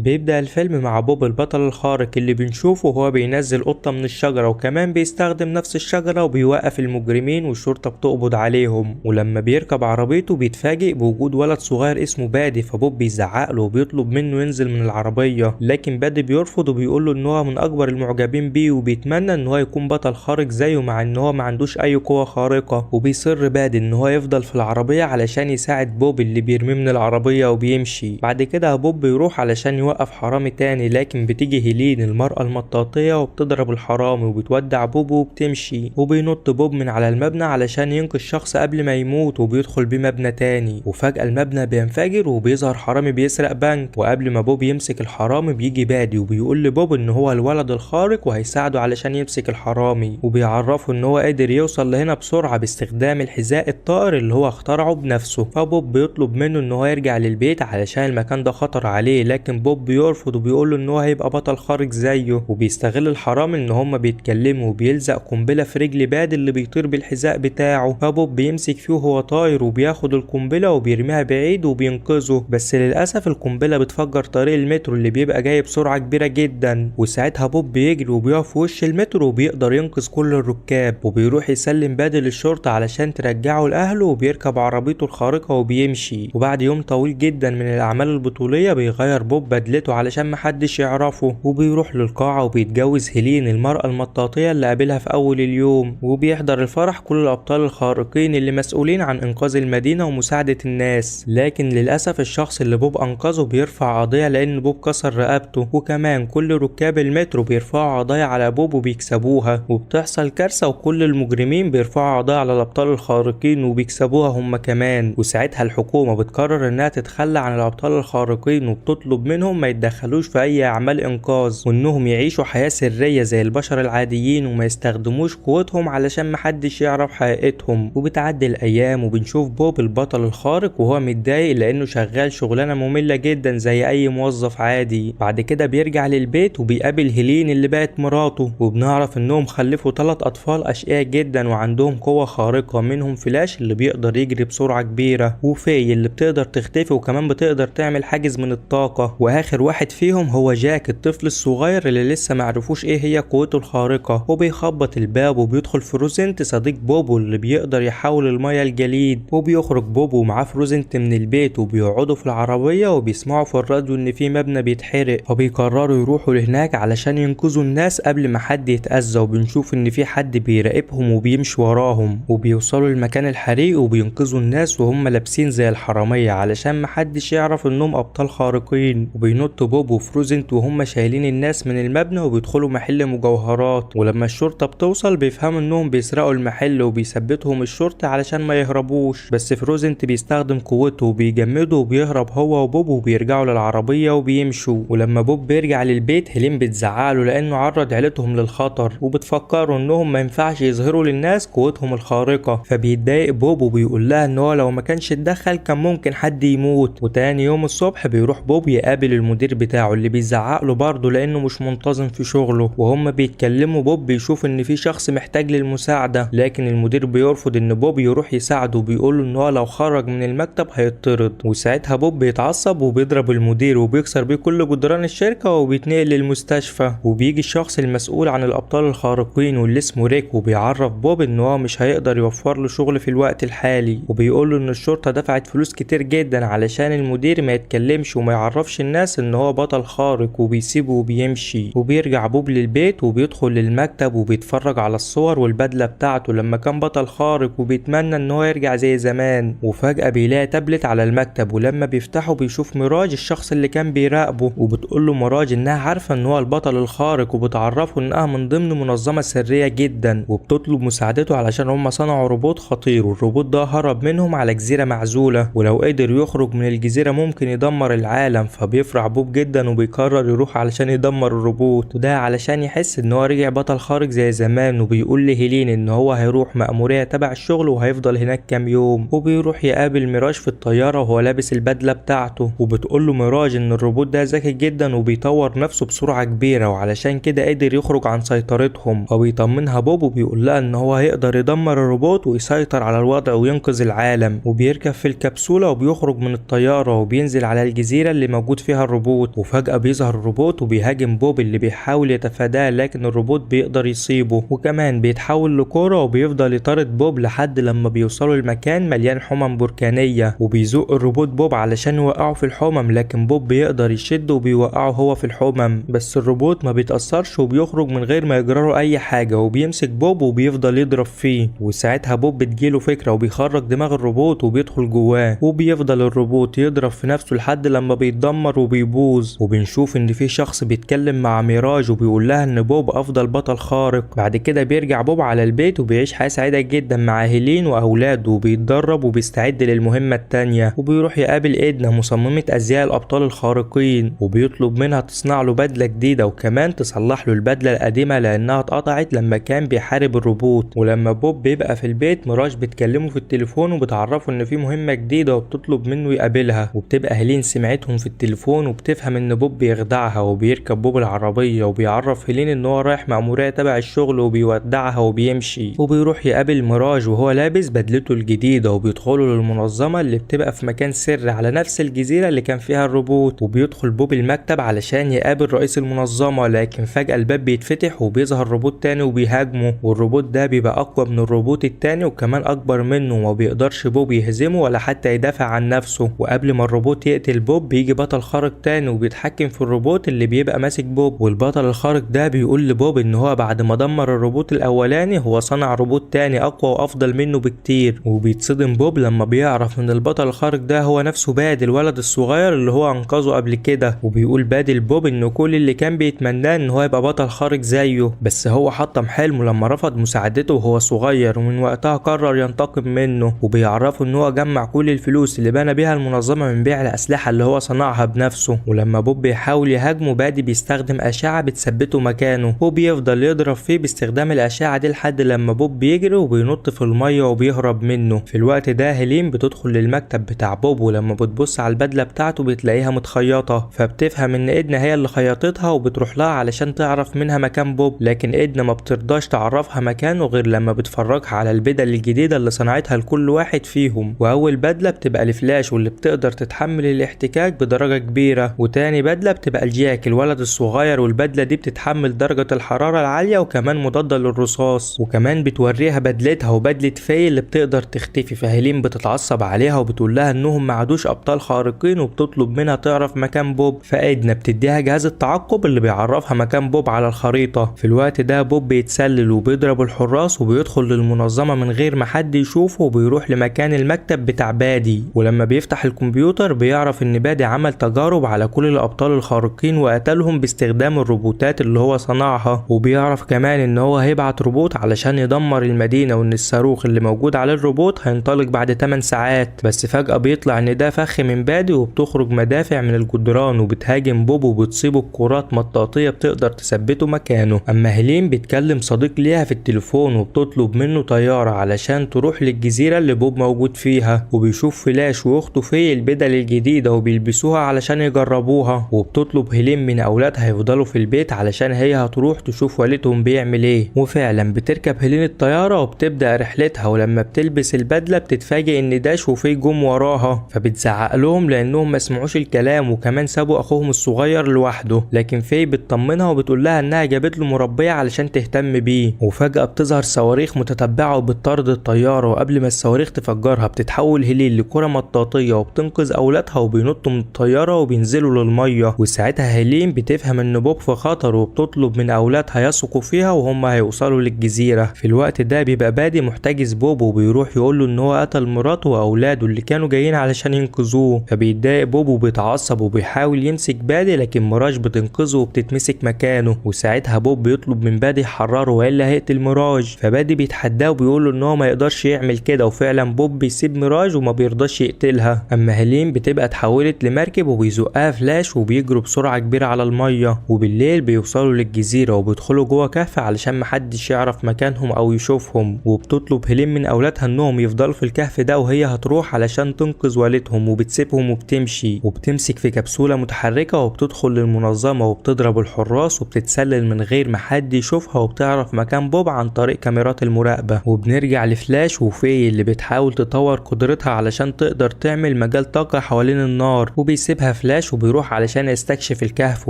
بيبدأ الفيلم مع بوب البطل الخارق اللي بنشوفه وهو بينزل قطة من الشجرة، وكمان بيستخدم نفس الشجرة وبيوقف المجرمين والشرطة بتقبض عليهم. ولما بيركب عربيته بيتفاجئ بوجود ولد صغير اسمه بادي، فبوب بيزعق له وبيطلب منه ينزل من العربية، لكن بادي بيرفض وبيقول له ان هو من اكبر المعجبين بيه وبيتمنى ان هو يكون بطل خارق زيه مع ان هو ما عندوش اي قوة خارقة. وبيصر بادي ان هو يفضل في العربية علشان يساعد بوب اللي بيرميه من العربية وبيمشي. بعد كده بوب بيروح علشان يوقف حرامي تاني، لكن بتيجي هيلين المرأة المطاطية وبتضرب الحرامي وبتودع بوب وبتمشي. وبينط بوب من على المبنى علشان ينقذ شخص قبل ما يموت وبيدخل بيه مبنى تاني، وفجأة المبنى بينفجر وبيظهر حرامي بيسرق بنك. وقبل ما بوب يمسك الحرامي بيجي بادي وبيقول لبوب ان هو الولد الخارق وهيساعده علشان يمسك الحرامي، وبيعرفه ان هو قادر يوصل لهنا بسرعة باستخدام الحذاء الطائر اللي هو اخترعه بنفسه. فبوب بيطلب منه ان هو يرجع للبيت علشان المكان ده خطر عليه، لكن بوب بيرفض وبيقول له ان هو هيبقى بطل خارق زيه. وبيستغل الحرامي ان هما بيتكلموا وبيلزق قنبلة في رجل بادي اللي بيطير بالحذاء بتاعه، فبوب بيمسك فيه وهو طاير وبياخد القنبلة وبيرميها بعيد وبينقذه، بس للأسف القنبلة بتفجر طريق المترو اللي بيبقى جاي بسرعة كبيرة جدا. وساعتها بوب بيجري وبيقف في وش المترو وبيقدر ينقذ كل الركاب، وبيروح يسلم بادي للشرطة علشان ترجعه لأهله، وبيركب عربيته الخارقة وبيمشي. وبعد يوم طويل جدا من الأعمال البطولية بيغير بوب بدلته علشان محدش يعرفه، وبيروح للقاعة وبيتجوز هيلين المرأة المطاطية اللي قابلها في أول اليوم، وبيحضر الفرح كل الأبطال الخارقين اللي مسؤولين عن إنقاذ المدينة ومساعدة الناس. لكن للأسف الشخص اللي بوب أنقذه بيرفع قضية لأن بوب كسر رقبته، وكمان كل ركاب المترو بيرفعوا قضايا على بوب وبيكسبوها، وبتحصل كارثة وكل المجرمين بيرفعوا قضايا على الأبطال الخارقين وبيكسبوها هم كمان. وساعتها الحكومة بتقرر إنها تتخلى عن الأبطال الخارقين وبتطلب منهم ما يتدخلوش في أي أعمال إنقاذ، وإنهم يعيشوا حياة سرية زي البشر العاديين وما يستخدموش قوتهم علشان محدش يعرف حقيقتهم. وبتعدي الأيام وبنشوف بوب البطل الخارق وهو متضايق لأنه شغال شغلانة مملة جدا زي أي موظف عادي. بعد كده بيرجع للبيت وبيقابل هيلين اللي بقت مراته، وبنعرف إنهم خلفوا 3 أطفال أشقياء جدا وعندهم قوة خارقة، منهم فلاش اللي بيقدر يجري بسرعة كبيرة، وفي اللي بتقدر تختفي وكمان بتقدر تعمل حاجز من الطاقة، وآخر واحد فيهم هو جاك الطفل الصغير اللي لسه معرفوش ايه هي قوته الخارقة. وبيخبط الباب وبيدخل فروزنت صديق بوبو اللي بيقدر يحول المية لجليد، وبيخرج بوبو ومعاه فروزنت من البيت وبيقعدوا في العربية وبيسمعوا في الراديو ان في مبنى بيتحرق، فبيقرروا يروحوا لهناك علشان ينقذوا الناس قبل ما حد يتأذى. وبنشوف ان في حد بيراقبهم وبيمشي وراهم، وبيوصلوا لمكان الحريق وبينقذوا الناس وهم لابسين زي الحرامية علشان محدش يعرف انهم ابطال خارقين. وبينط بوب وفروزنت وهم شايلين الناس من المبنى وبيدخلوا محل مجوهرات، ولما الشرطة بتوصل بيفهموا انهم بيسرقوا المحل وبيثبتهم الشرطة علشان ما يهربوش، بس فروزنت بيستخدم قوته وبيجمده وبيهرب هو وبوب وبيرجعوا للعربية وبيمشوا. ولما بوب بيرجع للبيت هيلين بتزعله لانه عرض عيلتهم للخطر، وبتفكروا انهم ما ينفعش يظهروا للناس قوتهم الخارقة، فبيتضايق بوب وبيقول لها ان هو لو ما كانش اتدخل كان ممكن حد يموت. وتاني يوم الصبح بيروح بوب يقابل المدير بتاعه اللي بيزعق له برضه لانه مش منتظم في شغله، وهم بيتكلموا بوب بيشوف ان في شخص محتاج للمساعدة، لكن المدير بيرفض ان بوب يروح يساعده وبيقول له ان هو لو خرج من المكتب هيطرد. وساعتها بوب بيتعصب وبيضرب المدير وبيكسر بيه كل جدران الشركة وبيتنقل للمستشفى. وبيجي الشخص المسؤول عن الابطال الخارقين واللي اسمه ريك وبيعرف بوب ان هو مش هيقدر يوفر له شغل في الوقت الحالي، وبيقول له ان الشرطة دفعت فلوس كتير جدا علشان المدير ما يتكلمش وما يعرفش الناس ان هو بطل خارق، وبيسيبه وبيمشي. وبيرجع بوب للبيت وبيدخل للمكتب وبيتفرج على الصور والبدلة بتاعته لما كان بطل خارق، وبيتمنى ان هو يرجع زي زمان. وفجأة بيلاقي تابلت على المكتب، ولما بيفتحه بيشوف ميراج الشخص اللي كان بيراقبه، وبتقول له ميراج انها عارفة ان هو البطل الخارق، وبتعرفه انها من ضمن منظمة سرية جدا، وبتطلب مساعدته علشان هم صنعوا روبوت خطير، والروبوت ده هرب منهم على جزيرة معزولة، ولو قدر يخرج من الجزيرة ممكن يدمر العالم. فبيفرح بوب جدا وبيقرر يروح علشان يدمر الروبوت، وده علشان يحس ان هو رجع بطل خارق زي زمان. وبيقول لهيلين ان هو هيروح مأمورية تبع الشغل وهيفضل هناك كام يوم. وبيروح يقابل ميراج في الطيارة وهو لابس البدلة بتاعته، وبتقول له ميراج ان الروبوت ده ذكي جدا وبيطور نفسه بسرعة كبيرة، وعلشان كده قدر يخرج عن سيطرتهم. فبيطمنها بوب وبيقول لها ان هو هيقدر يدمر الروبوت ويسيطر على الوضع وينقذ العالم. وبيركب في الكبسولة وبيخرج من الطيارة وبينزل على الجزيرة اللي موجود فيها فيها الروبوت. وفجأة بيظهر الروبوت وبيهاجم بوب اللي بيحاول يتفاداه، لكن الروبوت بيقدر يصيبه، وكمان بيتحول لكورة وبيفضل يطارد بوب لحد لما بيوصلوا لمكان مليان حمم بركانية، وبيزق الروبوت بوب علشان يوقعه في الحمم، لكن بوب بيقدر يشده وبيوقعه هو في الحمم، بس الروبوت ما بيتأثرش وبيخرج من غير ما يجرره اي حاجة، وبيمسك بوب وبيفضل يضرب فيه. وساعتها بوب بتجيله فكرة وبيخرج دماغ الروبوت وبيدخل جواه، وبيفضل الروبوت يضرب في نفسه لحد لما بيتدمر وبيبوظ. وبنشوف ان في شخص بيتكلم مع ميراج وبيقول لها ان بوب افضل بطل خارق. بعد كده بيرجع بوب على البيت وبيعيش حياة سعيدة جدا مع هيلين واولاده، وبيتدرب وبيستعد للمهمة التانية، وبيروح يقابل إدنا مصممة ازياء الابطال الخارقين، وبيطلب منها تصنع له بدلة جديدة وكمان تصلح له البدلة القديمة لانها اتقطعت لما كان بيحارب الروبوت. ولما بوب بيبقى في البيت ميراج بتكلمه في التليفون وبتعرفه ان في مهمة جديدة وبتطلب منه يقابلها، وبتبقى هيلين سمعتهم في التليفون وبتفهم ان بوب بيخدعها، وبيركب بوب العربية وبيعرف هيلين ان هو رايح مأمورية تبع الشغل وبيودعها وبيمشي، وبيروح يقابل ميراج وهو لابس بدلته الجديدة، وبيدخلوا للمنظمة اللي بتبقى في مكان سري على نفس الجزيرة اللي كان فيها الروبوت. وبيدخل بوب المكتب علشان يقابل رئيس المنظمة، لكن فجأة الباب بيتفتح وبيظهر روبوت تاني وبيهاجمه، والروبوت ده بيبقى أقوى من الروبوت التاني وكمان أكبر منه، وما بيقدرش بوب يهزمه ولا حتى يدافع عن نفسه. وقبل ما الروبوت يقتل بوب بيجي بطل خارق تاني وبيتحكم في الروبوت اللي بيبقى ماسك بوب، والبطل الخارق ده بيقول لبوب ان هو بعد ما دمر الروبوت الاولاني هو صنع روبوت تاني اقوى وافضل منه بكتير. وبيتصدم بوب لما بيعرف ان البطل الخارق ده هو نفسه بادي الولد الصغير اللي هو انقذه قبل كده، وبيقول بادي لبوب ان كل اللي كان بيتمناه ان هو يبقى بطل خارق زيه، بس هو حطم حلمه لما رفض مساعدته وهو صغير، ومن وقتها قرر ينتقم منه. وبيعرفه ان هو جمع كل الفلوس اللي بنى بيها المنظمة من بيع الأسلحة اللي هو صنعها بنفسه. ولما بوب بيحاول يهاجمه بادي بيستخدم أشعة بتثبته مكانه، وبيفضل يضرب فيه باستخدام الأشعة دي لحد لما بوب بيجري وبينط في المية وبيهرب منه. في الوقت ده هيلين بتدخل للمكتب بتاع بوب، ولما بتبص على البدلة بتاعته بتلاقيها متخيطة، فبتفهم ان إدنا هي اللي خيطتها، وبتروح لها علشان تعرف منها مكان بوب، لكن إدنا ما بترضاش تعرفها مكانه غير لما بتفرجها على البدل الجديدة اللي صنعتها لكل واحد فيهم. وأول بدلة بتبقى لفلاش واللي بتقدر تتحمل الاحتكاك بدرجة كبيرة، وتاني بدلة بتبقى لجاك الولد الصغير، والبدلة دي بتتحمل درجة الحرارة العالية وكمان مضادة للرصاص، وكمان بتوريها بدلتها وبدلة في اللي بتقدر تختفي. فهيلين بتتعصب عليها وبتقول لها انهم ما عادوش ابطال خارقين، وبتطلب منها تعرف مكان بوب، فإدنا بتديها جهاز التعقب اللي بيعرفها مكان بوب على الخريطة. في الوقت ده بوب بيتسلل وبيضرب الحراس وبيدخل للمنظمة من غير ما حد يشوفه، وبيروح لمكان المكتب بتاع بادي، ولما بيفتح الكمبيوتر بيعرف ان بادي عمل تجارب على كل الابطال الخارقين وقتلهم باستخدام الروبوتات اللي هو صنعها، وبيعرف كمان ان هو هيبعت روبوت علشان يدمر المدينة، وان الصاروخ اللي موجود على الروبوت هينطلق بعد 8 ساعات. بس فجأة بيطلع ان ده فخ من بادي، وبتخرج مدافع من الجدران وبتهاجم بوب وبتصيبه بكرات مطاطية بتقدر تثبته مكانه. اما هيلين بتكلم صديق ليها في التليفون وبتطلب منه طيارة علشان تروح للجزيرة اللي بوب موجود فيها، وبيشوف فلاش واخته في البدل الجديدة وبيلبسوها علشان يجربوها، وبتطلب هيلين من اولادها يفضلوا في البيت علشان هي هتروح تشوف والدهم بيعمل ايه. وفعلا بتركب هيلين الطيارة وبتبدأ رحلتها، ولما بتلبس البدلة بتتفاجئ ان داش وفي جم وراها، فبتزعق لهم لانهم ما سمعوش الكلام وكمان سابوا اخوهم الصغير لوحده، لكن في بتطمنها وبتقول لها انها جابت له مربية علشان تهتم بيه. وفجأة بتظهر صواريخ متتبعة وبتطارد الطيارة، وقبل ما الصواريخ تفجرها بتتحول هيلين لكرة مطاطية وبتنقذ اولادها وبينطوا من الطيارة وبينزلوا للمية. وساعتها هيلين بتفهم ان بوب في خطر وبتطلب من اولادها يثقوا فيها وهم هيوصلوا للجزيرة. في الوقت ده بيبقى بادي محتجز بوب وبيروح يقول له ان هو قتل مراته واولاده اللي كانوا جايين علشان ينقذوه، فبيتضايق بوب وبيتعصب وبيحاول يمسك بادي، لكن ميراج بتنقذه وبتتمسك مكانه. وساعتها بوب بيطلب من بادي يحرره والا هيقتل ميراج، فبادي بيتحداه وبيقول له ان هو ما يقدرش يعمل كده، وفعلا بوب بيسيب ميراج وما بيرضاش يقتلها. اما هيلين بتبقى اتحولت لمركب وبيزقها فلاش وبيجروا بسرعة كبيرة على المية، وبالليل بيوصلوا للجزيرة وبيدخلوا جوه كهف علشان محدش يعرف مكانهم او يشوفهم. وبتطلب هيلين من اولادها انهم يفضلوا في الكهف ده وهي هتروح علشان تنقذ والدهم، وبتسيبهم وبتمشي، وبتمسك في كبسولة متحركة وبتدخل للمنظمة وبتضرب الحراس وبتتسلل من غير ما حد يشوفها، وبتعرف مكان بوب عن طريق كاميرات المراقبة. وبنرجع لفلاش وفي اللي بتحاول تطور قدرتها علشان تقدر تعمل مجال طاقة حوالين النار، وبيسيبها فلاش فلاش وبيروح علشان يستكشف الكهف،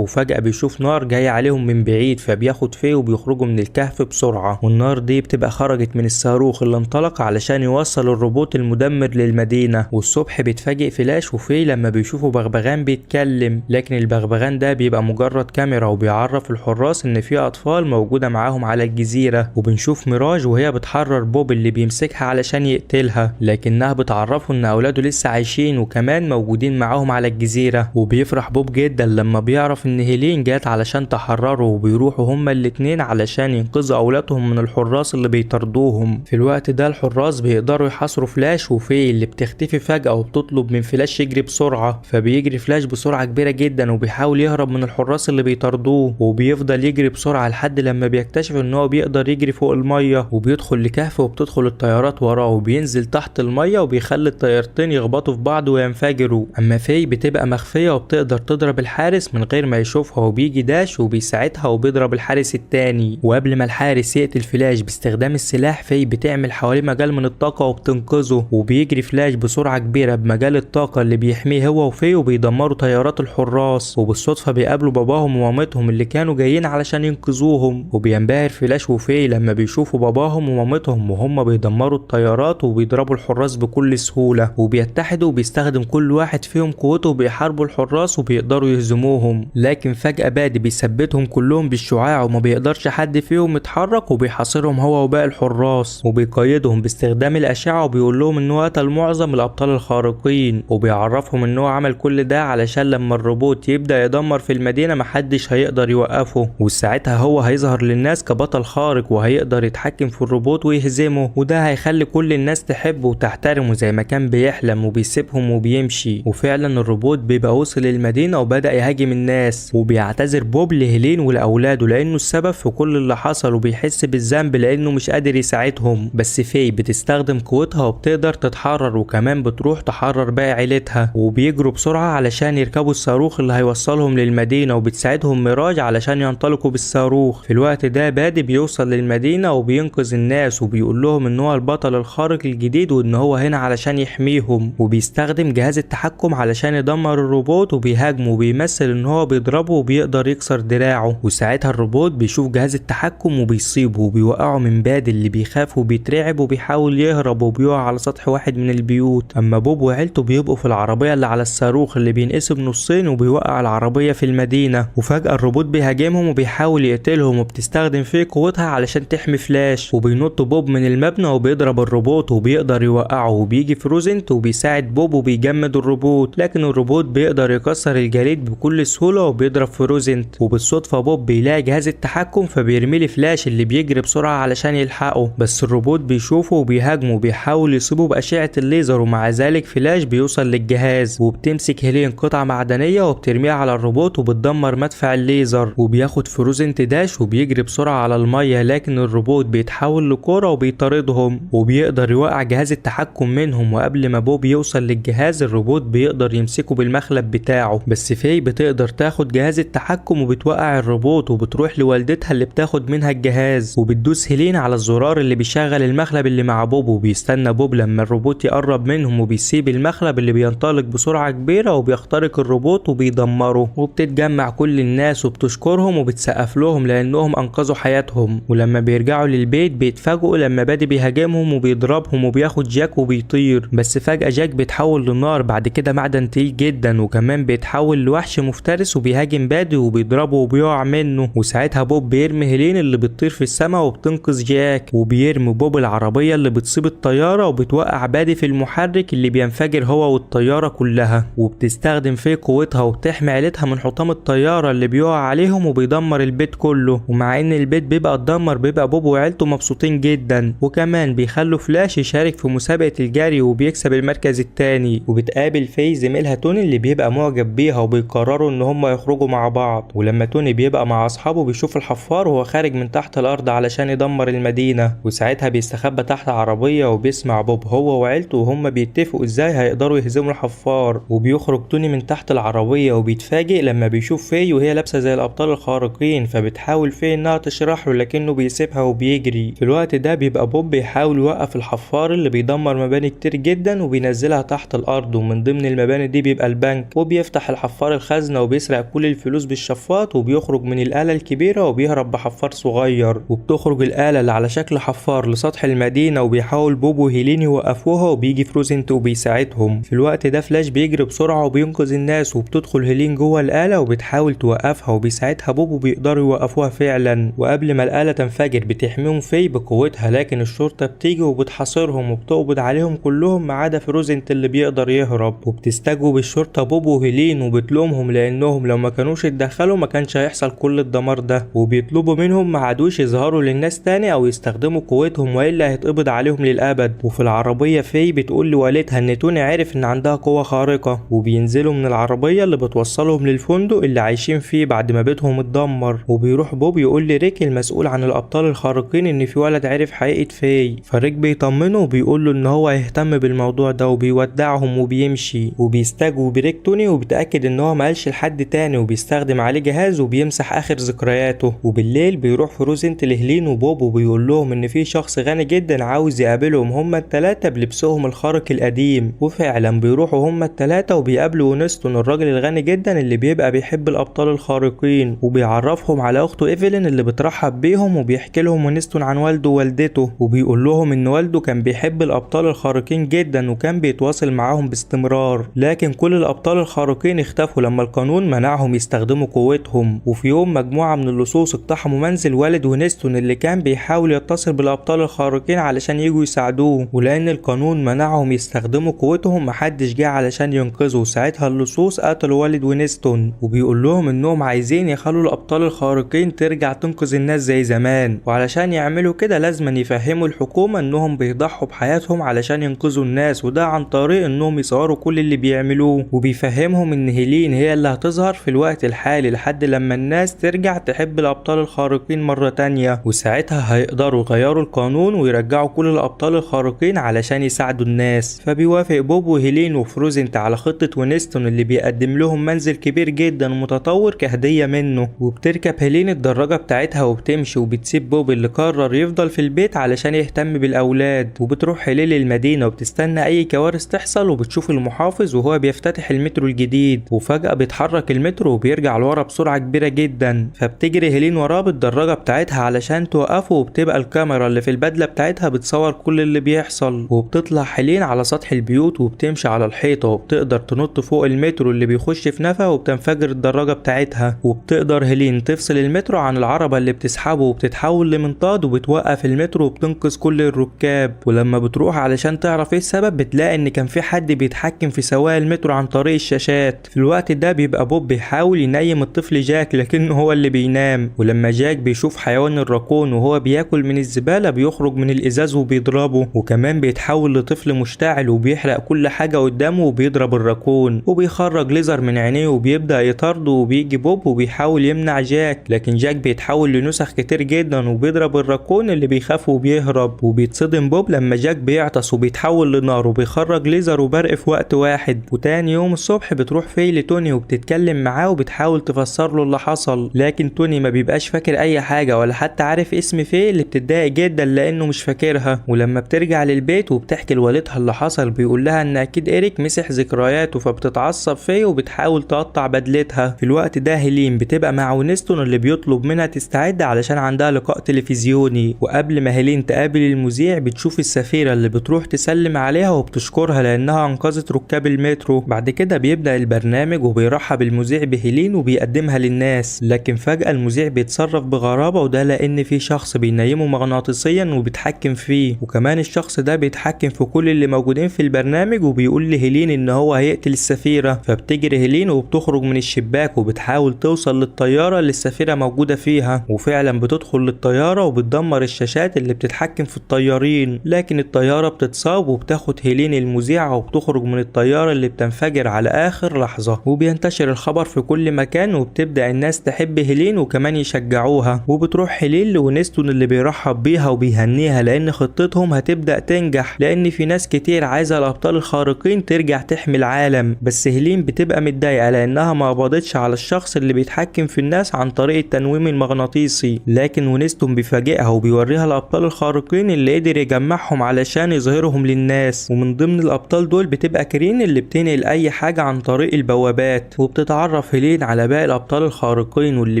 وفجأة بيشوف نار جاية عليهم من بعيد، فبياخد فيه وبيخرجوا من الكهف بسرعة. والنار دي بتبقى خرجت من الصاروخ اللي انطلق علشان يوصل الروبوت المدمر للمدينة. والصبح بيتفاجئ فلاش وفي لما بيشوفوا بغبغان بيتكلم، لكن البغبغان ده بيبقى مجرد كاميرا، وبيعرف الحراس ان في اطفال موجودة معاهم على الجزيرة. وبنشوف ميراج وهي بتحرر بوب اللي بيمسكها علشان يقتلها، لكنها بتعرفه ان اولاده لسه عايشين وكمان موجودين معاهم على الجزيرة. وبيفرح بوب جدا لما بيعرف ان هيلين جات علشان تحرره، وبيروحوا هما الاتنين علشان ينقذوا اولادهم من الحراس اللي بيطاردوهم. في الوقت ده الحراس بيقدروا يحاصروا فلاش وفي اللي بتختفي فجأة وبتطلب من فلاش يجري بسرعة، فبيجري فلاش بسرعة كبيرة جدا وبيحاول يهرب من الحراس اللي بيطاردوه، وبيفضل يجري بسرعة لحد لما بيكتشف ان هو بيقدر يجري فوق المية، وبيدخل لكهف وبتدخل الطيارات وراه، وبينزل تحت المية وبيخلي الطيارتين يخبطوا في بعض وينفجروا. اما في بتبقى مخفية وبتقدر تضرب الحارس من غير ما يشوفها، وبيجي داش وبيساعدها وبيضرب الحارس التاني. وقبل ما الحارس يقتل فلاش باستخدام السلاح، في بتعمل حواليه مجال من الطاقة وبتنقذه، وبيجري فلاش بسرعة كبيرة بمجال الطاقة اللي بيحميه هو وفي، وبيدمروا طيارات الحراس. وبالصدفة بيقابلوا باباهم ومامتهم اللي كانوا جايين علشان ينقذوهم، وبينبهر فلاش وفي لما بيشوفوا باباهم ومامتهم وهم بيدمروا الطيارات وبيضربوا الحراس بكل سهولة، وبيتحدوا وبيستخدم كل واحد فيهم قوته وبيحاربوا الحراس وبيقدروا يهزموهم. لكن فجأة بادي بيثبتهم كلهم بالشعاع وما بيقدرش حد فيهم يتحرك، وبيحاصرهم هو وباقي الحراس وبيقيدهم باستخدام الأشعة، وبيقول لهم ان هو قتل معظم الأبطال الخارقين، وبيعرفهم ان هو عمل كل ده علشان لما الروبوت يبدأ يدمر في المدينة محدش هيقدر يوقفه، وساعتها هو هيظهر للناس كبطل خارق وهيقدر يتحكم في الروبوت ويهزمه، وده هيخلي كل الناس تحبه وتحترمه زي ما كان بيحلم، وبيسيبهم وبيمشي. وفعلا الروبوت بيبقى وصل للمدينة وبدأ يهاجم الناس، وبيعتذر بوب لهيلين ولأولاده لأنه السبب في كل اللي حصل، وبيحس بالذنب لأنه مش قادر يساعدهم. بس في بتستخدم قوتها وبتقدر تتحرر، وكمان بتروح تحرر باقي عيلتها، وبيجروا بسرعة علشان يركبوا الصاروخ اللي هيوصلهم للمدينة، وبتساعدهم ميراج علشان ينطلقوا بالصاروخ. في الوقت ده بادي بيوصل للمدينة وبينقذ الناس، وبيقول لهم ان هو البطل الخارق الجديد وان هو هنا علشان يحميهم، وبيستخدم جهاز التحكم علشان يدمر الروبوت وبيهاجمه، وبيمثل ان هو بيضربه وبيقدر يكسر دراعه. وساعتها الروبوت بيشوف جهاز التحكم وبيصيبه وبيوقعه من بادي اللي بيخاف وبيترعب وبيحاول يهرب وبيقع على سطح واحد من البيوت. اما بوب وعيلته بيبقوا في العربية اللي على الصاروخ اللي بينقسم نصين وبيوقع العربية في المدينة، وفجأة الروبوت بيهاجمهم وبيحاول يقتلهم، وبتستخدم فيه قوتها علشان تحمي فلاش، وبينط بوب من المبنى وبيضرب الروبوت وبيقدر يوقعه، وبيجي فروزنت وبيساعد بوب وبيجمد الروبوت، لكن الروبوت بيقدر يكسر الجليد بكل سهولة وبيضرب فروزنت. وبالصدفة بوب بيلاقي جهاز التحكم فبيرمي لفلاش اللي بيجري بسرعة علشان يلحقه، بس الروبوت بيشوفه وبيهاجمه وبيحاول يصيبه بأشعة الليزر، ومع ذلك فلاش بيوصل للجهاز، وبتمسك هيلين قطعة معدنية وبترميها على الروبوت وبتدمر مدفع الليزر، وبياخد فروزنت داش وبيجري بسرعة على المية، لكن الروبوت بيتحول لكرة وبيطاردهم وبيقدر يوقع جهاز التحكم منهم. وقبل ما بوب يوصل للجهاز الروبوت بيقدر يمسكه بالمخلب بتاعه، بس في بتقدر تاخد جهاز التحكم وبتوقع الروبوت، وبتروح لوالدتها اللي بتاخد منها الجهاز، وبتدوس هيلين على الزرار اللي بيشغل المخلب اللي مع بوب، وبيستنى بوب لما الروبوت يقرب منهم وبيسيب المخلب اللي بينطلق بسرعة كبيرة وبيخترق الروبوت وبيدمره. وبتتجمع كل الناس وبتشكرهم وبتسقف لهم لانهم انقذوا حياتهم. ولما بيرجعوا للبيت بيتفاجئوا لما بادي بيهاجمهم وبيضربهم وبياخد جاك وبيطير، بس فجأة جاك بيتحول لنار، بعد كده معدن تقيل جدا، وكمان بيتحول لوحش مفترس وبيهاجم بادي وبيضربه وبيقع منه. وساعتها بوب بيرمي هيلين اللي بتطير في السماء وبتنقذ جاك، وبيرمي بوب العربية اللي بتصيب الطيارة وبتوقع بادي في المحرك اللي بينفجر هو والطيارة كلها، وبتستخدم فيه قوتها وبتحمي عيلتها من حطام الطيارة اللي بيقع عليهم وبيدمر البيت كله. ومع ان البيت بيبقى اتدمر بيبقى بوب وعيلته مبسوطين جدا، وكمان بيخلوا فلاش يشارك في مسابقة الجري وبيكسب المركز الثاني. وبتقابل في زميلها توني اللي بيبقى معجب بيها، وبيقرروا ان هم يخرجوا مع بعض. ولما توني بيبقى مع اصحابه بيشوف الحفار وهو خارج من تحت الارض علشان يدمر المدينة، وساعتها بيستخبى تحت عربية وبيسمع بوب هو وعيلته وهم بيتفقوا ازاي هيقدروا يهزموا الحفار. وبيخرج توني من تحت العربية وبيتفاجئ لما بيشوف في وهي لابسة زي الابطال الخارقين، فبتحاول في انها تشرح له لكنه بيسيبها وبيجري. في الوقت ده بيبقى بوب بيحاول يوقف الحفار اللي بيدمر مباني كتير جدا وبينزلها تحت الارض، ومن ضمن المباني دي بيبقى البنك. وبيفتح الحفار الخزنة وبيسرق كل الفلوس بالشفاط، وبيخرج من الآلة الكبيرة وبيهرب بحفار صغير. وبتخرج الآلة اللي على شكل حفار لسطح المدينة، وبيحاول بوب وهيلين يوقفوها، وبيجي فروزنت وبيساعدهم. في الوقت ده فلاش بيجري بسرعة وبينقذ الناس، وبتدخل هيلين جوه الآلة وبتحاول توقفها، وبيساعدها بوب وبيقدروا يوقفوها فعلا. وقبل ما الآلة تنفجر بتحميهم في بقوتها، لكن الشرطة بتيجي وبتحاصرهم وبتقبض عليهم كلهم ما عدا فروزنت اللي بيقدر يهرب. وبتستجوب الشرطة بوب وهيلين وبتلومهم لأنهم لو ما كانوش اتدخلوا ما كانش هيحصل كل الدمار ده، وبيطلبوا منهم ما عادوش يظهروا للناس تاني أو يستخدموا قوتهم وإلا هيتقبض عليهم للأبد. وفي العربية في بتقول لوالدها إن توني عرف إن عندها قوة خارقة، وبينزلوا من العربية اللي بتوصلهم للفندق اللي عايشين فيه بعد ما بيتهم اتدمر. وبيروح بوب يقول لريك المسؤول عن الأبطال الخارقين إن في ولد عرف حقيقة في، فريك بيطمنه وبيقول له إن هو هيهتم بالموضوع ده، وبيودعهم وبيمشي. وبيستجوب ريك توني وبيتأكد إن هو مقالش لحد تاني، وبيستخدم عليه جهاز وبيمسح آخر ذكرياته. وبالليل بيروح فروزنت لهلين وبوب وبيقول لهم إن في شخص غني جدا عاوز يقابلهم هما التلاتة بلبسهم الخارق القديم. وفعلا بيروحوا هما التلاتة وبيقابلوا ونستون الراجل الغني جدا اللي بيبقى بيحب الأبطال الخارقين، وبيعرفهم على أخته إيفلين اللي بترحب بيهم، وبيحكي لهم ونستون عن والده ووالدته، وبيقول لهم إن والده كان بيحب الأبطال الخارقين جدا وكان بيتواصل معاهم باستمرار، لكن كل الأبطال الخارقين اختفوا لما القانون منعهم يستخدموا قوتهم. وفي يوم مجموعة من اللصوص اقتحموا منزل والد ونستون اللي كان بيحاول يتصل بالأبطال الخارقين علشان يجوا يساعدوه، ولأن القانون منعهم يستخدموا قوتهم محدش جه علشان ينقذه. ساعتها اللصوص قتلوا والد ونستون، وبيقول لهم انهم عايزين يخلوا الأبطال الخارقين ترجع تنقذ الناس زي زمان، وعلشان يعملوا كده لازم يفهموا الحكومة انهم بيضحوا بحياتهم علشان ينقذوا الناس، وده عن طريق انهم يصوروا كل اللي بيعملوه. وبيفهمهم ان هيلين هي اللي هتظهر في الوقت الحالي لحد لما الناس ترجع تحب الأبطال الخارقين مرة تانية، وساعتها هيقدروا يغيروا القانون ويرجعوا كل الأبطال الخارقين علشان يساعدوا الناس. فبيوافق بوب وهيلين وفروزنت على خطة ونستون اللي بيقدم لهم منزل كبير جدا ومتطور كهدية منه. وبتركب هيلين الدراجة بتاعتها وبتمشي وبتسيب بوب اللي قرر يفضل في البيت علشان يهتم بالأولاد. وبتروح هيلين للمدينة وبتستنى أي كوارث تحصل، وبتشوف المحافظ وهو بيفتتح المترو الجديد، وفجأة بيتحرك المترو وبيرجع لورا بسرعة كبيرة جدا، فبتجري هيلين وراه بالدراجة بتاعتها علشان توقفه، وبتبقى الكاميرا اللي في البدلة بتاعتها بتصور كل اللي بيحصل. وبتطلع هيلين على سطح البيوت وبتمشي على الحيطة، وبتقدر تنط فوق المترو اللي بيخش في نفق، وبتنفجر الدراجة بتاعتها. وبتقدر هيلين تفصل المترو عن العربة اللي بتسحبه، وبتتحول لمنطاد وبتوقف المترو وبتنقذ كل الركاب. ولما بتروح علشان تعرف ايه السبب بتلاقي ان كان في حد بيتحكم في سواق المترو عن طريق الشاشات. في الوقت ده بيبقى بوب بيحاول ينيم الطفل جاك لكنه هو اللي بينام، ولما جاك بيشوف حيوان الراكون وهو بياكل من الزبالة بيخرج من الازاز وبيضربه، وكمان بيتحول لطفل مشتعل وبيحرق كل حاجة قدامه وبيضرب الراكون، وبيخرج ليزر من عينيه وبيبدأ يطارده. وبيجي بوب وبيحاول يمنع جاك، لكن جاك بيتحول لنسخ كتير جدا وبيضرب الراكون اللي بيخاف وبيهرب. وبيتصدم بوب لما جاك بيعطس وبيتحول لنار وبيخرج ليزر وبرق في وقت واحد. وتاني يوم الصبح بتروح في لتوني وبتتكلم معاه وبتحاول تفسر له اللي حصل، لكن توني ما بيبقاش فاكر اي حاجة ولا حتى عارف اسم في اللي بتتضايق جدا لانه مش فاكرها. ولما بترجع للبيت وبتحكي لوالدها اللي حصل بيقول لها ان اكيد إيريك مسح ذكرياته، فبتتعصب فيه وبتحاول تقطع بدلتها. في الوقت ده هيلين بتبقى مع ونستون اللي بيطلب منها تستعد علشان عندها لقاء تلفزيوني. وقبل ما هيلين تقابل المذيع بتشوف السفيرة اللي بتروح تسلم عليها وبتشكرها لانها انقذت ركاب المترو. بعد كده بيبدأ البرنامج وبيرحب المذيع بهيلين وبيقدمها للناس، لكن فجأة المذيع بيتصرف بغرابة، وده لان في شخص بينيمه مغناطيسيا وبيتحكم فيه، وكمان الشخص ده بيتحكم في كل اللي موجودين في البرنامج، وبيقول لهيلين ان هو هيقتل السفيرة. فبتجري هيلين وبتخرج من الشباك وبتحاول توصل للطيارة اللي السفيرة موجودة فيها، وفعلا بتدخل للطيارة وبتدمر الشاشات اللي بتتحكم في الطيارين، لكن الطيارة بتتصاب وبتاخد هيلين المذيعة وبتخرج من الطيارة اللي بتنفجر على آخر لحظة. وبينتشر الخبر في كل مكان وبتبدأ الناس تحب هيلين وكمان يشجعوها. وبتروح هيلين لونستون اللي بيرحب بيها وبيهنيها لأن خطتهم هتبدأ تنجح، لأن في ناس كتير عايزة الأبطال الخارقين ترجع تحمي العالم. بس هيلين بتبقى متضايقة لأنها ما قبضتش على الشخص اللي بيتحكم في الناس عن طريق التنويم المغناطيسي، لكن ونستون بيفاجئها وبيوريها الأبطال الخارقين اللي قدر يجمعهم علشان يظهرهم للناس. ومن ضمن الأبطال دول بتبقى كرين اللي بتنقل أي حاجة حاجة عن طريق البوابات. وبتتعرف هيلين على باقي الابطال الخارقين واللي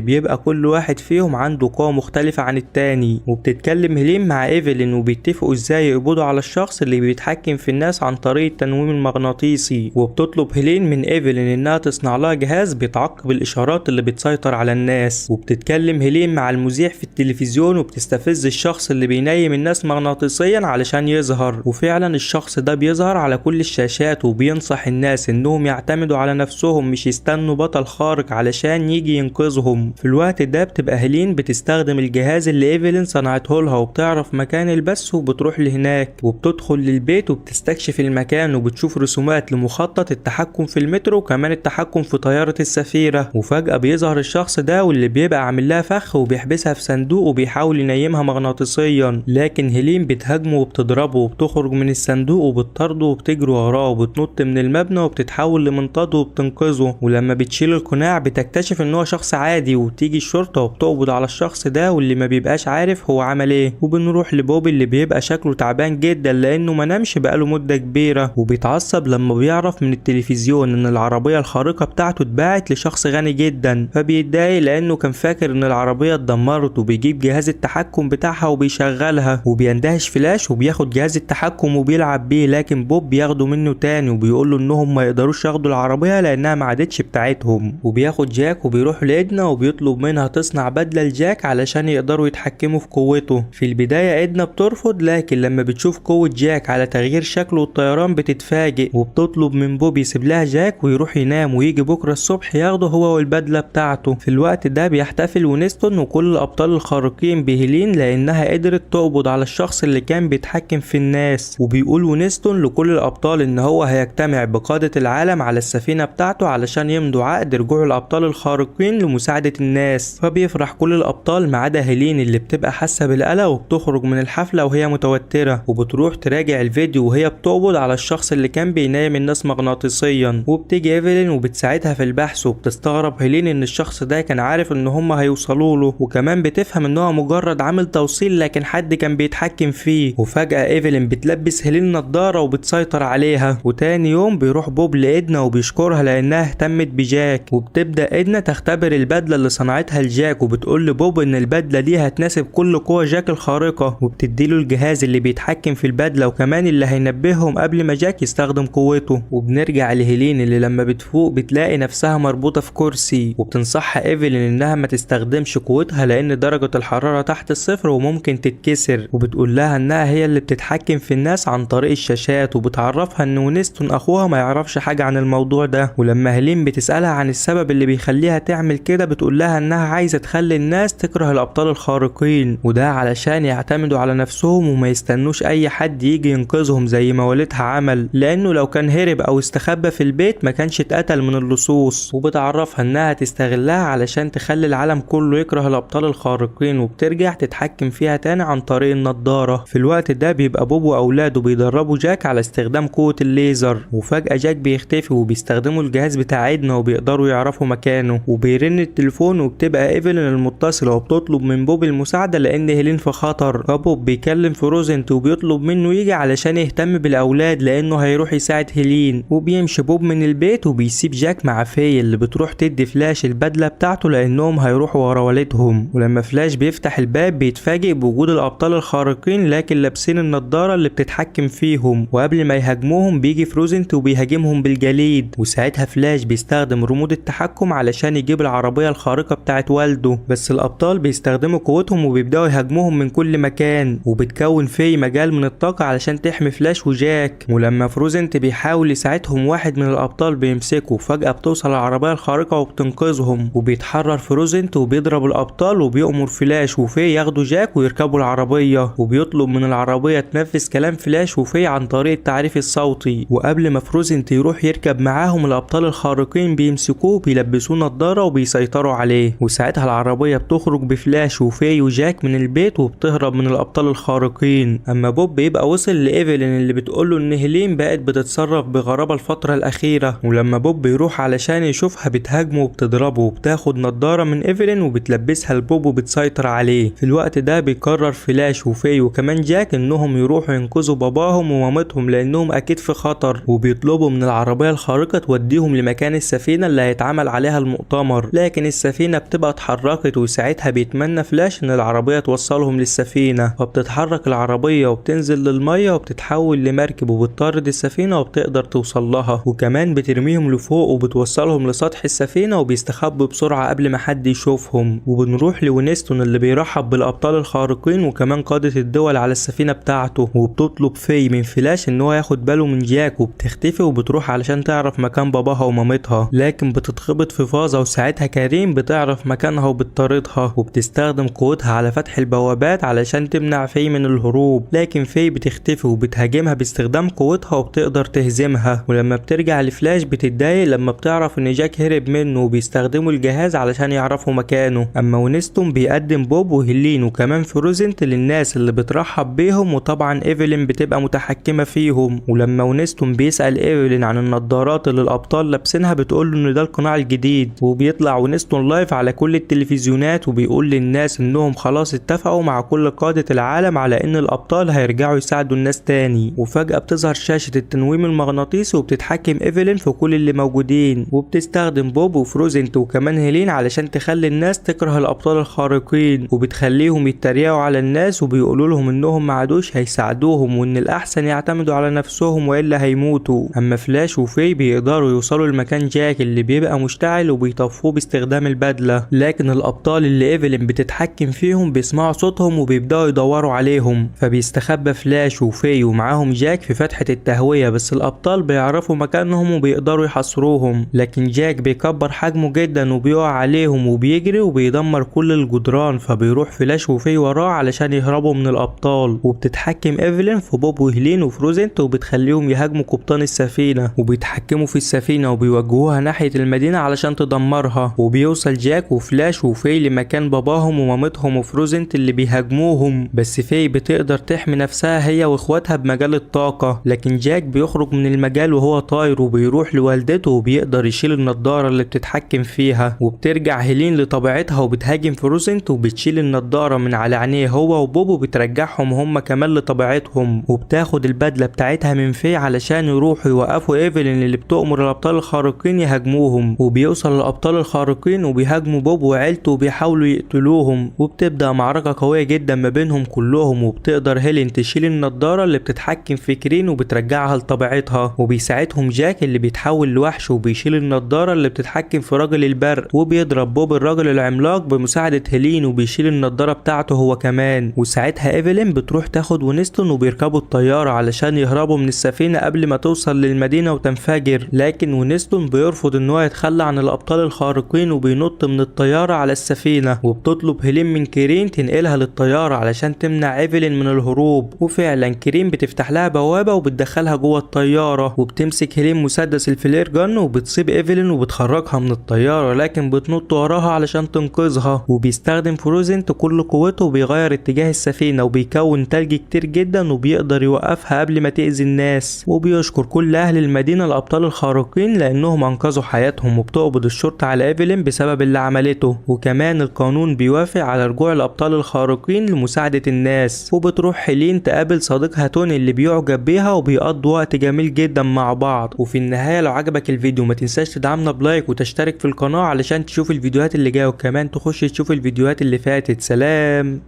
بيبقى كل واحد فيهم عنده قوة مختلفة عن التاني. وبتتكلم هيلين مع ايفلين وبيتفقوا ازاي يقبضوا على الشخص اللي بيتحكم في الناس عن طريق التنويم المغناطيسي. وبتطلب هيلين من ايفلين انها تصنع لها جهاز بيتعقب الاشارات اللي بتسيطر على الناس. وبتتكلم هيلين مع المذيع في التلفزيون وبتستفز الشخص اللي بينيم الناس مغناطيسيا علشان يظهر، وفعلا الشخص ده بيظهر على كل الشاشات وبينصح الناس انهم يعتمدوا على نفسهم مش يستنوا بطل خارق علشان يجي ينقذهم. في الوقت ده بتبقى هيلين بتستخدم الجهاز اللي ايفلين صنعته لها وبتعرف مكان البث وبتروح لهناك، وبتدخل للبيت وبتستكشف المكان وبتشوف رسومات لمخطط التحكم في المترو وكمان التحكم في طيارة السفيرة. وفجأة بيظهر الشخص ده واللي بيبقى عامل لها فخ وبيحبسها في صندوق وبيحاول ينيمها مغناطيسيا، لكن هيلين بتهاجمه وبتضربه وبتخرج من الصندوق وبتطارده وبتجري وراه وبتنط من المبنى وبتتحول لمنطاد وبتنقذه. ولما بتشيل القناع بتكتشف ان هو شخص عادي، وبتيجي الشرطة وبتقبض على الشخص ده واللي ما بيبقاش عارف هو عمل ايه. وبنروح لبوب اللي بيبقى شكله تعبان جدا لانه ما نامش بقاله مدة كبيرة، وبيتعصب لما بيعرف من التلفزيون ان العربية الخارقة بتاعته اتباعت لشخص غني جدا، فبيتضايق لانه كان فاكر ان العربية اتدمرت، وبيجيب جهاز التحكم بتاعها وبيشغلها، وبيندهش فلاش وبياخد جهاز التحكم وبيلعب بيه، لكن بوب بياخده منه تاني وبيقول له انهم ما يقدروش ياخدوا العربية لانها ما عادتش بتاعتهم. وبياخد جاك وبيروح لإدنا وبيطلب منها تصنع بدلة لجاك علشان يقدروا يتحكموا في قوته. في البداية إدنا بترفض، لكن لما بتشوف قوة جاك على تغيير شكله والطيران بتتفاجئ، وبتطلب من بوب يسيب لها جاك ويروح ينام ويجي بكرة الصبح ياخده هو والبدلة بتاعته. في الوقت ده بيحتفل وينستون وكل الأبطال الخارقين بهيلين لأنها قدرت تقبض على الشخص اللي كان بيتحكم في الناس، وبيقول وينستون لكل الأبطال إن هو هيجتمع بقادة العالم على السفينة بتاعته علشان يمضوا عقد رجوع الأبطال الخارقين لمساعدة الناس. فبيفرح كل الأبطال ما عدا هيلين اللي بتبقى حاسة بالقلق وبتخرج من الحفلة وهي متوترة، وبتروح تراجع الفيديو وهي بتقبض على الشخص اللي كان بينام الناس مغناطيسيا. وبتيجي ايفلين وبتساعدها في البحث، وبتستغرب هيلين ان الشخص ده كان عارف ان هم هيوصلوا له، وكمان بتفهم ان هو مجرد عامل توصيل لكن حد كان بيتحكم فيه. وفجأة ايفلين بتلبس هيلين نضارة وبتسيطر عليها. وتاني يوم بيروح بوب لإدنا وبيشكرها لانها اهتمت بجاك، وبتبدأ إدنا تختبر البدلة اللي صنعتها لجاك، وبتقول لبوب ان البدلة دي هتناسب كل قوة جاك الخارقة، وبتديله الجهاز اللي بيتحكم في البدلة وكمان اللي هينبههم قبل ما جاك يستخدم قوته. وبنرجع لهيلين اللي لما بتفوق بتلاقي نفسها مربوطة في كرسي، وبتنصحها ايفلين انها ما تستخدمش قوتها لان درجة الحرارة تحت الصفر وممكن تتكسر، وبتقول لها انها هي اللي بتتحكم في الناس عن طريق الشاشات، وبتعرفها ان وينستون اخوها ما يعرفش حاجة عن الموضوع ده. ولما هيلين بتسألها عن السبب اللي بيخليها تعمل كده بتقول لها انها عايزة تخلي الناس تكره الابطال الخارقين، وده علشان يعتمدوا على نفسهم وما يستنوش اي حد يجي ينقذهم زي ما والدها عمل، لانه لو كان هرب او استخبى في البيت ما كانش اتقتل من اللصوص. وبتعرفها انها تستغلها علشان تخلي العالم كله يكره الابطال الخارقين، وبترجع تتحكم فيها تاني عن طريق النضارة. في الوقت ده بيبقى بوب واولاده بيدربوا جاك على استخدام قوة الليزر، وفجأة جاك بيختفي وبيستخدموا الجهاز بتاع إدنا وبيقدروا يعرفوا مكانه. وبيرن التليفون وبتبقى ايفلين المتصلة وبتطلب من بوب المساعدة لان هيلين في خطر. فبوب بيكلم فروزنت وبيطلب منه يجي علشان يهتم بالاولاد لانه هيروح يساعد هيلين. وبيمشي بوب من البيت وبيسيب جاك مع في اللي بتروح تدي فلاش البدلة بتاعته لانهم هيروحوا ورا والدهم. ولما فلاش بيفتح الباب بيتفاجئ بوجود الابطال الخارقين لكن لابسين النضارة اللي بتتحكم فيهم، وقبل ما يهاجموهم بيجي فروزنت وبيهاجمهم بالجليد، وساعتها فلاش بيستخدم ريموت التحكم علشان يجيب العربية الخارقة بتاعت والده، بس الابطال بيستخدموا قوتهم وبيبداوا يهاجموهم من كل مكان، وبتكون في مجال من الطاقة علشان تحمي فلاش وجاك. ولما فروزنت بيحاول يساعدهم واحد من الابطال بيمسكه، فجأة بتوصل العربية الخارقة وبتنقذهم، وبيتحرر فروزنت وبيضرب الابطال وبيأمر فلاش وفي ياخدوا جاك ويركبوا العربية، وبيطلب من العربية تنفذ كلام فلاش وفي عن طريق التعريف الصوتي. وقبل ما فروزنت يروح يركب معاهم الابطال الخارقين بيمسكوه بيلبسوه نضارة وبيسيطروا عليه، وساعتها العربية بتخرج بفلاش وفي وجاك من البيت وبتهرب من الابطال الخارقين. اما بوب بيبقى وصل لايفلين اللي بتقوله ان هيلين بقت بتتصرف بغرابة الفترة الاخيرة، ولما بوب بيروح علشان يشوفها بتهاجمه وبتضربه وبتاخد نضارة من ايفلين وبتلبسها لبوب وبتسيطر عليه. في الوقت ده بيقرر فلاش وفي وكمان جاك انهم يروحوا ينقذوا باباهم ومامتهم لانهم اكيد في خطر، وبيطلبوا من العربية الخارقة توديهم لمكان السفينة اللي هيتعمل عليها المؤتمر، لكن السفينة بتبقى اتحركت، وساعتها بيتمنى فلاش ان العربية توصلهم للسفينة، فبتتحرك العربية وبتنزل للمية وبتتحول لمركب وبتطارد السفينة وبتقدر توصل لها، وكمان بترميهم لفوق وبتوصلهم لسطح السفينة وبيستخبوا بسرعة قبل ما حد يشوفهم. وبنروح لوينستون اللي بيرحب بالأبطال الخارقين وكمان قادة الدول على السفينة بتاعته، وبتطلب في من فلاش ان هو ياخد باله من جاك، وبتختفي وبتروح علشان تعرف مكان باباها ومامتها، لكن بتتخبط في فازة، وساعتها كريم بتعرف مكانها وبتطاردها، وبتستخدم قوتها على فتح البوابات علشان تمنع في من الهروب، لكن في بتختفي وبتهاجمها باستخدام قوتها وبتقدر تهزمها. ولما بترجع لفلاش بتتضايق لما بتعرف ان جاك هرب منه وبيستخدموا الجهاز علشان يعرفوا مكانه. اما وينستون بيقدم بوب وهيلين وكمان فروزنت للناس اللي بترحب بيهم، وطبعا ايفلين بتبقى متحكمة فيهم. ولما وينستون بيسأل ايفلين عن النضارات اللي الابطال لابسينها بتقول له ان ده القناع الجديد، وبيطلع وينستون live على كل التلفزيونات وبيقول للناس انهم خلاص اتفقوا مع كل قادة العالم على ان الابطال هيرجعوا يساعدوا الناس تاني. وفجأة بتظهر شاشة التنويم المغناطيسي وبتتحكم ايفلين في كل اللي موجودين، وبتستخدم بوب وفروزنت وكمان هيلين علشان تخلي الناس تكره الابطال الخارقين، وبتخليهم يتريقوا على الناس وبيقولوا لهم انهم ما عادوش هيساعدوهم وان الاحسن يعتمدوا على نفسهم والا هيموتوا. اما فلاش وفي بيقدروا يوصلوا لمكان جاك اللي بيبقى مشتعل وبيطفوه باستخدام البدلة، لكن الابطال اللي ايفلين بتتحكم فيهم بيسمعوا صوتهم وبيبداوا يدوروا عليهم، فبيستخبى فلاش وفي ومعاهم جاك في فتحة التهوية، بس الابطال بيعرفوا مكانهم وبيقدروا يحاصروهم، لكن جاك بيكبر حجمه جدا وبيقع عليهم وبيجري وبيدمر كل الجدران، فبيروح فلاش وفي وراه علشان يهربوا من الابطال. وبتتحكم ايفلين في بوب وهيلين وفروزنت وبتخليهم يهاجموا قبطان السفينة، وبيتحكموا في السفينة وبيوجهوها ناحية المدينة علشان تدمرها. وبيوصل جاك وفلاش وفي لمكان باباهم ومامتهم وفروزنت اللي بيهاجموهم، بس في بتقدر تحمي نفسها هي واخواتها بمجال الطاقة، لكن جاك بيخرج من المجال وهو طاير وبيروح لوالدته وبيقدر يشيل النضارة اللي بتتحكم فيها. وبترجع هيلين لطبيعتها وبتهاجم فروزنت وبتشيل النضارة من على عينيه هو وبوب وبترجعهم هم كمان لطبيعتهم، وبتاخد البدلة بتاعتها من في علشان يروحوا يوقفوا ايفلين اللي بتؤمر الابطال الخارقين يهاجموهم. وبيوصل الابطال الخارقين وبيهاجموا بوب وعيلته وبيحاولوا يقتلوهم، وبتبدأ معركة قوية جدا ما بينهم كلهم، وبتقدر هيلين تشيل النضارة اللي بتتحكم في كرين وبترجعها لطبيعتها، وبيساعدهم جاك اللي بيتحول لوحش وبيشيل النضارة اللي بتتحكم في راجل البرق، وبيضرب بوب الراجل العملاق بمساعدة هيلين وبيشيل النضارة بتاعته هو كمان. وساعتها ايفلين بتروح تاخد وينستون وبيركبوا الطيارة علشان يهربوا من السفينة قبل ما توصل للمدينة وتنفجر، لكن وينستون بيرفض ان هو يتخلى عن الابطال الخارقين وبينط من الطيارة على السفينة. وبتطلب هيلين من كرين تنقلها للطيارة علشان تمنع ايفلين من الهروب، وفعلا كرين بتفتح لها بوابة وبتدخلها جوه الطيارة، وبتمسك هيلين مسدس ال flare gun وبتصيب ايفلين وبتخرجها من الطيارة، لكن بتنط وراها علشان تنقذها. وبيستخدم فروزنت كل قوته وبيغير اتجاه السفينة وبيكون تلج كتير جدا وبيقدر يوقفها قبل ما تأذي الناس. وبيشكر كل اهل المدينة الابطال الخارقين لانهم انقذوا حياتهم، وبتقبض الشرطة على ايفلين بسبب اللي عملته، وكمان القانون بيوافق على رجوع الابطال الخارقين لمساعدة الناس. وبتروح هيلين تقابل صديقها توني اللي بيعجب بيها وبيقضوا وقت جميل جدا مع بعض. وفي النهاية لو عجبك الفيديو ما تنساش تدعمنا ب like وتشترك في القناة علشان تشوف الفيديوهات اللي جاية، وكمان تخش تشوف الفيديوهات اللي فاتت. سلام.